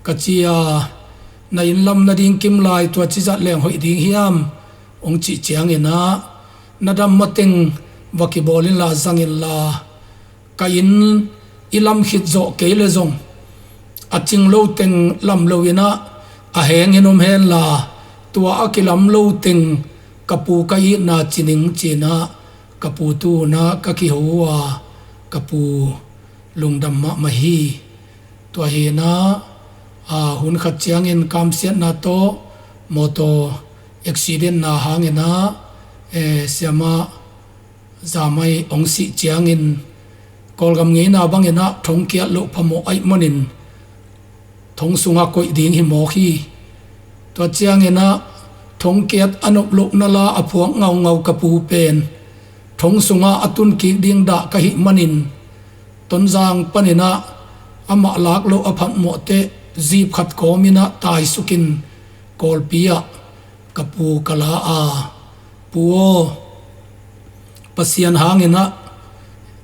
ka ci a, "Na inn lam nading kim lai tua cizat leng hoih ding hiam?" hong cih cianginah, "Na dam mateng va kibawl inla zang inla, ka inn i lam khit zawh kei le zong a cing lo teng lam loinah a hengin om henla, tua a kilam lo teng ka pu ka itna ci ning," cinah ka pu tu unah ka kiho uh a, ka pu lungdam mahmah hi. Tua hinah aa, hun khat ciangin kamsiatna tawh mawtaw accidentna hanginah eh, siamah zamai hong sih ciangin Kawlgam ngeina banginah thongkiat loh phamawh aih manin thong sungah koih ding hi mawk hi. Tua cianginah thongkiat a nop loh nala a phuak ngaungau ka pu pen thong sungah a tunkik ding dah ka hih manin Tonzang paninah amah lak loh a phamawhteh jeep khat kawminah taisukin Kawlpi ah ka pu ka la a, "Pu aw, Pasian hanginah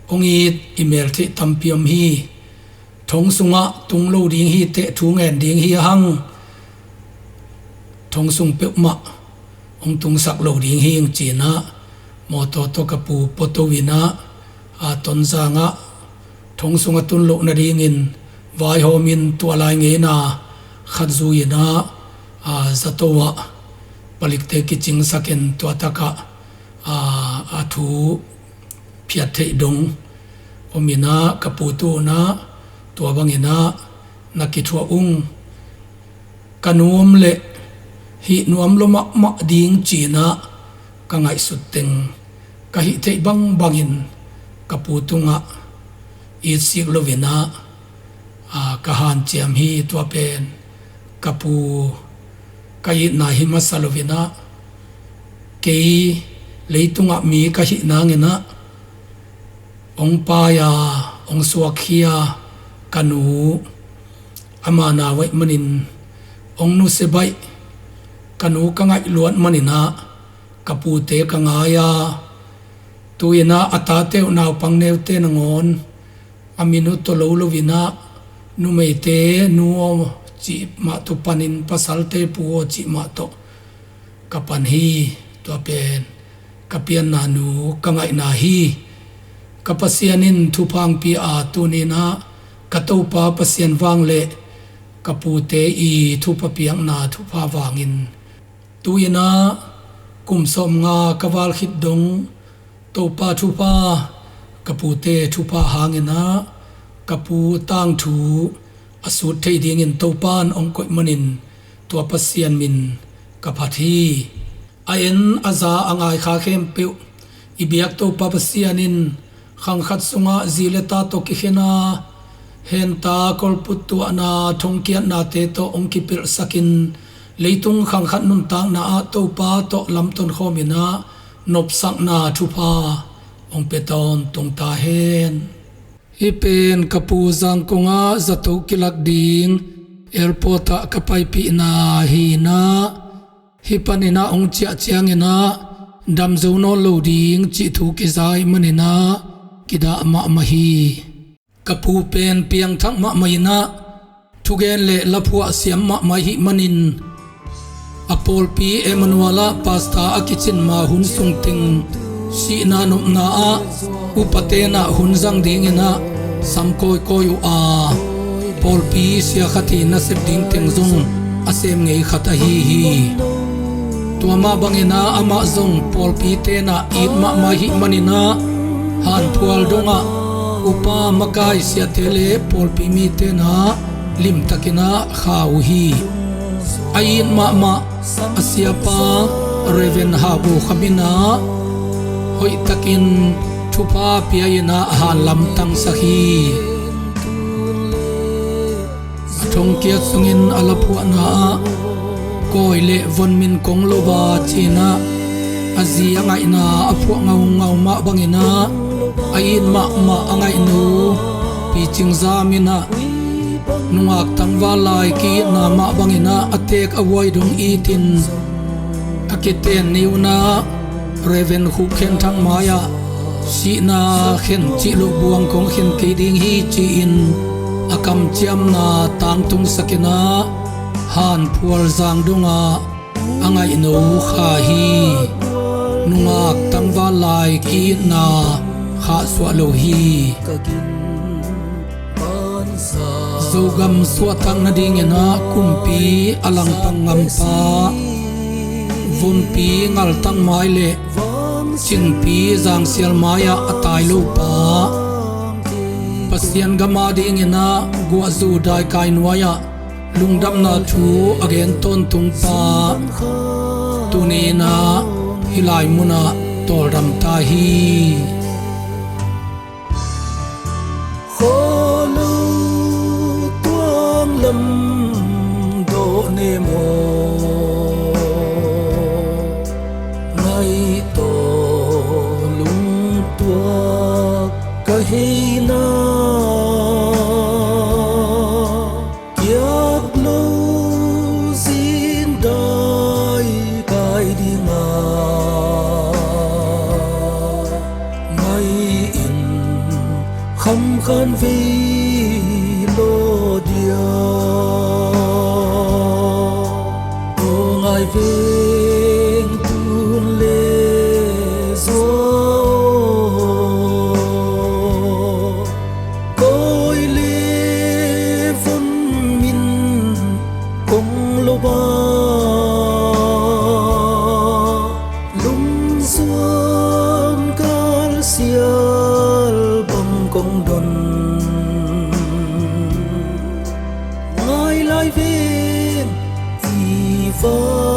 hong it i meltheih tampi om hi. Thong sungah tung lo ding hi teh thu ngen ding hi hang, thong sung peuhmah hong tungsak lo ding hi," cinah mawtaw tawh ka pu puato inah aa, Tonzangah thong sungah tun loh nadingin vaihawmin tua lai ngeina khat zui inah aa, zato ah palikte kicingsakin tua takah aa, a thu phiat theih dong ominah ka pu tu unah, "Tua banginah na kithuah ung, ka nuam leh hih nuam lo mahmah ding," cinah ka ngaihsut teng ka hih theih bangbangin ka pu tungah itsik loinah aa, ka hanciam hi. Tua pen ka pu ka itna hi masa loinah kei leitungah mi ka hih nanginah hong pai a, hong suakkhia ka nu ama nau aih manin hong nusia baih ka nu ka ngaih luat maninah ka pute ka ngai a, tu inah a tate uh naupang neute nangawn a min uh tawh lo loinah numeite nu aw cih mah tawh panin pasalte pu aw cih mah tawh ka pan hi. Tua pen ka pianna nu ka ngaihna hi. Ka Pasian in thupha hong pia a, tuninah ka Topa Pasian vang le ka pute i thupha piakna thupha vangin tu inah kum sawmnga ka val khit dong Topa thupha, ka pute thupha hanginah ka pu tangthu a sut thei dingin Topa in hong koih manin tua Pasian min ka phat hi. A en a za a ngai kha khempeuh i biak Topa Pasian in khang khat sungah zi le ta tawh kikhen a, henta, kolput tuahna, thongkiatnate tawh hong kipelhsakin leitung khang khat nuntakna ah Topa tawh lamton khawminah nopsakna thupha hong pia tawntung ta hen. Hih pen ka pu Zangkong ah zato kilak ding airport ah ka paipihna hinah, hih paninah hong ciah cianginah dam zo nawn lo ding cih thu kiza ih maninah kidah mahmah hi. Ka pu pen piangthak mahmah inah thugen le laphuah siam mahmah ih manin A pawlpi Emmanuel ah pastor a kicin ma hun sungteng sihna nopna ah upa tenah hun zang dingin ah sam kawikawi uh a, pawlpi sia khat hi nasep ding teng zong a sem ngei khat ahi hi. Tua mah bangin ah amah zong pawlpi tenah it mahmah hih manin ah hanphual dongah upa makai siate le pawlpi mi tenah limtakin ah kha uh hi. A it mahmah a siapa Reverend Hau Bo Kham in ah hoihtakin thupha pia in ah hanlam tangsak hi. A thongkiat sungin a laphuahna ah kawi le von min kong lo a ci-in ah a zi a ngaihna a phuah ngaungau mah bangin ah a it mahmah a ngaihnu Pi Cing Zam in ah nungak tangval lai ki-itna mah bangin ah a teek a huai dong itin a kiten ni un ah Reverend Khuk Khen Thang mai-ah sihna khen cih loh buang kong khen kei ding hi ci-in a kamciamna tangtungsakin ah hanphual zang dongah a ngaihno kha hi. Nungak tangval lai ki-itna khahsuah lo hi. Zogam suahtak nadingin ah kumpi a langpang ngampa, vompi ngaltang mai le cingpi zangsial mai-ah a tai lopa, Pasian gam adingin ah guahzu daikai nuai-ah lungdamna thu a gen tawntungpa tuni in ah hih lai munah tawldam ta hi. Kholo tuang lam dawh ne maw? Ngai tawh lungtuak ka hei na. Kiak lo zin dai kai dinga ngai in kham khan vei lo dia. Ko ngai veng tun le zo. Koi le vun min kong lo ba, lungsuan kal sial bang kong don. Ngai lai veng i va